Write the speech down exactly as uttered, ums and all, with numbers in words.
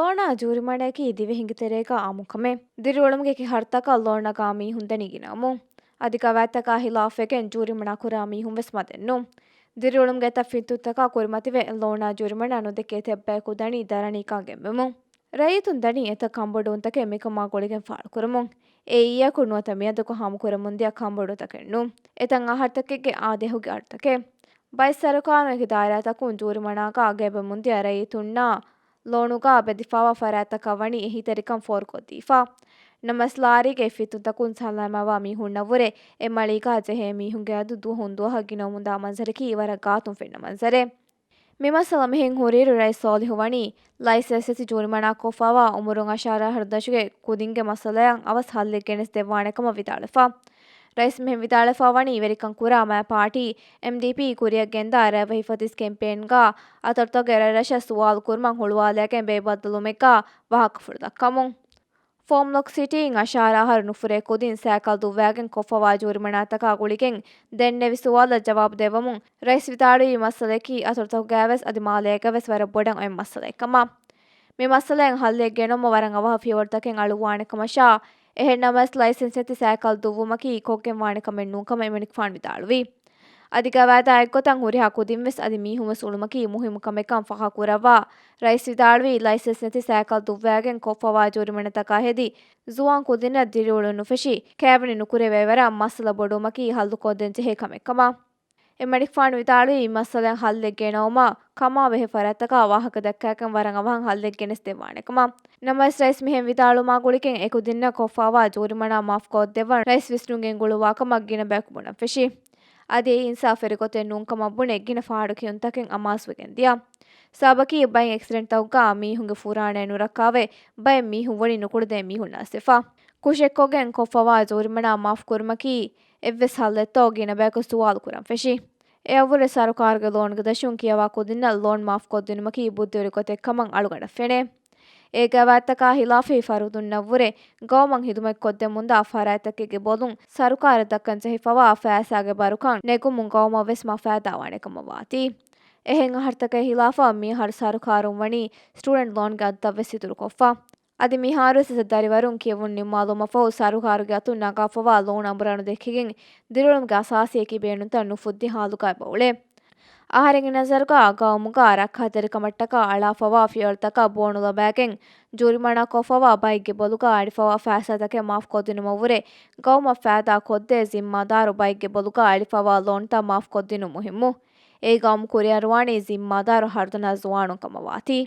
ލޯނާ ޖޫރިމަނާއަކީ ދިވެހިންގެ ތެރޭގަ އާއްމު ކަމެއް. ދިރިއުޅުމުގެ އެކި ހަރުތަކަށް ލޯން ނަގާ މީހުން ދަނީ ގިނަވަމުން. އަދި ގަވާއިދުތަކާ ހިލާފުވެގެން ޖޫރިމަނާ ކުރާ މީހުން ވެސް މަދެއްނު. ދިރިއުޅުމުގެ އެތައް ފިންތުންތަކާ ކުރިމަތިވެ، ލޯނާ ޖޫރިމަނާ ނުދެކޭ ތެއްބަޔަކު ދަނީ ދަރަނީކާ ގެންވެމުން. ރައްޔިތުން ދަނީ އެތައް ކަންބޮޑުވުންތަކެއް މިކަމާ ގުޅިގެން ފާޅުކުރަމުން. އެއީއަކު ނުވަތަ މިއަދަކު ހާމަކުރަމުންދިޔަ ކަންބޮޑުވުންތަކެއް ނޫން. އެތައް އަހަރުތަކެއްގެ އާދަ އެހުގެ އަޑުތަކެއް. ބައެއް ސަރުކާރުން އެކި ދާއިރާތަކުން ޖޫރިމަނާގަ ގެންދަވަމުންދިޔަ ރައްޔިތުންނާ ލޯނުގަ ބެދިފަވާ ފަރާތްތަކަށް ވަނީ އެހީތެރިކަން ފޯރުކޮށްދީފަ. ނަމަވެސް ލާރީގެ އެ ފިންތުންތަކުން ސަލާމަތްވާ މީހުންނަށްވުރެ އެ މަޅީގަ ޖެހޭ މީހުންގެ އަދު ދުވަހުން ދުވަހަށް ގިނަވަމުންދާ މަންޒަރަކީ ވަރަށް ގާތުން ފެންނަ މަންޒަރެއް. މި މައްސަލަ މިހެން ހުރިއިރު ރައީސް ސޯލިހު ވަނީ ލައިސަންސް ނެތި ޖޫރިމަނާ ކޮށްފަވާ އުމުރުން އަށާރަ އަހަރު ދަށުގެ ކުދިންގެ މައްސަލައަށް އަވަސް ހައްލެއް ގެނެސް ދެއްވާނެ ކަމަށް ވިދާޅުވެފަ. ރައީސް މިހެން ވިދާޅުވެފަ ވަނީ ވެރިކަން ކުރާ މާ ޕާޓީ އެމްޑީޕީ ކުރިއަށް ގެންދާ ރޭވަހި ފަތިސް ކެމްޕޭންގަ އަތޮޅުތަކުގެ ރަށްރަށަށް ސުވާލު ކުރުމަށް ހުޅުވާލައިގެން ބޭބައްދަލުމެއްގަ ވާހަކަފުޅު ދައްކަމުން. ފޯމްލޮކް ސިޓީއިން އަށާރަ އަހަރު ނުފުރޭ ކުދިން ސައިކަލް ދުއްވައިގެން ކޮށްފަވާ ޖޫރިމަނާތަކާ ގުޅިގެން ދެންނެވި ސުވާލަށް ޖަވާބު ދެއްވަމުން ރައީސް ވިދާޅުވީ މައްސަލައަކީ އަތޮޅުތަކުގައިވެސް އަދި މާލޭގަވެސް ވަރަށް ބޮޑަށް އޮތް މައްސަލައެއް ކަމަށް. މި މައްސަލައިން ހައްލެއް ގެނައުމަށް ވަރަށް އަވަހަށް ފިޔަވަޅުތަކެއް އަޅުއްވާނެ ކަމަށާ، އެހެން ނަމަވެސް ލައިސަންސް ނެތި ސައިކަލް ދުއްވުމަކީ ކޮށްގެން ވާނެ ކަމެއް ނޫން ކަމަށް އެމަނިކުފާނު ވިދާޅުވީ. އަދި ގަވާއިދާ އެއްގޮތަށް ހުރިހާ ކުދިންވެސް އަދި މީހުންވެސް އުޅުމަކީ މުހިއްމު ކަމެއްކަން ފާހަގަކުރައްވާ، ރައީސް ވިދާޅުވީ ލައިސަންސް ނެތި ސައިކަލް ދުއްވައިގެން ކޮށްފަވާ ޖޫރިމަނާތަކާ ހެދި، ޒުވާން ކުދިންނަށް ދިރިއުޅުން ނުފެށި، ކައިވެނި ނުކުރެވޭ ވަރަށް މައްސަލަ ބޮޑުވުމަކީ ހައްލުކޮށްދޭން ޖެހޭ ކަމެއް ކަމަށް. އެމަނިކުފާނު ވިދާޅުވީ މައްސަލައިން ހައްލެއް ގެނައުމަށް ކަމާ ބެހޭ ފަރާތްތަކާ ވާހަކަ ދައްކައިގެން ވަރަށް އަވަހަށް ހައްލެއް ގެނެސް ދެއްވާނެ ކަމަށް. ނަމަވެސް ރައީސް މިހެން ވިދާޅުވުމާ ގުޅިގެން އެކުދިންނަށް ކޮށްފަވާ ޖޫރިމަނާ މާފް ކޮށްދެއްވަން ރައީސް ވިސްނުންގެން ގުޅުވާ ކަމަށް ގިނަ ބަޔަކު ބުނަން ފެށި. އަދި އެއީ އިންސާފްވެރި ގޮތެއް ނޫން ކަމަށް ބުނެ ގިނަ ފާޑު ކިޔުންތަކެއް އަމާޒުވެގެން ދިޔަ. ސަބަބަކީ ބައެއް އެކްސިޑެންޓްތަކުގަ މީހުންގެ ފުރާނައެއް ނުރައްކާވެ، ބައެއް މީހުން ވަނީ ނުކުޅެދޭ މީހުންނާ އައްސަފަ. ކުށެއްކޮށްގެން ކޮށްފަވާ ޖޫރިމަނާ މާފް ކުރުމަކީ އެއްވެސް ހައްލެއްތޯ ގިނަ ބަޔަކު ސުވާލު ކުރަން ފެށި. އެއަށްވުރެ ސަރުކާރުގެ ލޯންގެ ދަށުން ކިޔަވާ ކުދިންނަށް ލޯން މާފް ކޮށްދިނުމަކީ ބުއްދިވެރި ގޮތެއް ކަމަށް އަޅުގަނޑަށް ފެނޭ. އެ ގަވާއިދުތަކާ ހިލާފީ ފަރުދުންނަށްވުރެ ގައުމަށް ހިދުމަތް ކޮށްދެމުންދާ ފަރާތްތަކެއްގެ ބޮލުން ސަރުކާރަށް ދައްކަން ޖެހިފަވާ ފައިސާގެ ބަރުކަން ނެގުމުން ގައުމަށް ވެސް މަފާދާވާނެ ކަމަށް ވާތީ. އެހެން އަހަރުތަކަށް ހިލާފަށް މިއަހަރު ސަރުކާރުން ވަނީ ސްޓޫޑެންޓް ލޯންގެ އަދަދަށް ވެސް އިތުރުކޮށްފަ. އަދި މިހާރުވެސް އެތައް ދަރިވަރުން ކިޔެވުން ނިންމާލުމަށްފަހު ސަރުކާރުގެ އަތުން ނަގާފަވާ ލޯން އަނބުރާނު ދެއްކިގެން ދިރިއުޅުމުގެ އަސާސީ އެކި ބޭނުންތައް ނުފުއްދި ހާލުގައި ބައުޅޭ. އަހަރެންގެ ނަޒަރުގަ ގައުމުގަ ރައްކާތެރިކަމަށްޓަކާ އަޅާފަވާ ފިޔަވަޅުތަކަށް ބޯނުލަބައިގެން ޖޫރިމަނާ ކޮށްފަވާ ބައެއްގެ ބޮލުގަ އަޑިފަވާ ފައިސާތަކެއް މާފް ކޮށްދިނުމަށްވުރެ ގައުމަށް ފައިދާ ކޮށްދޭ ޒިންމާދާރު ބައެއްގެ ބޮލުގަ އަޑިފަވާ ލޯންތައް މާފް ކޮށްދިނުން މުހިއްމު. އެއީ ގައުމު ކުރިއަރުވާނީ ޒިންމާދާރު ހަރުދަނާ ޒުވާނުން ކަމަށް ވާތީ.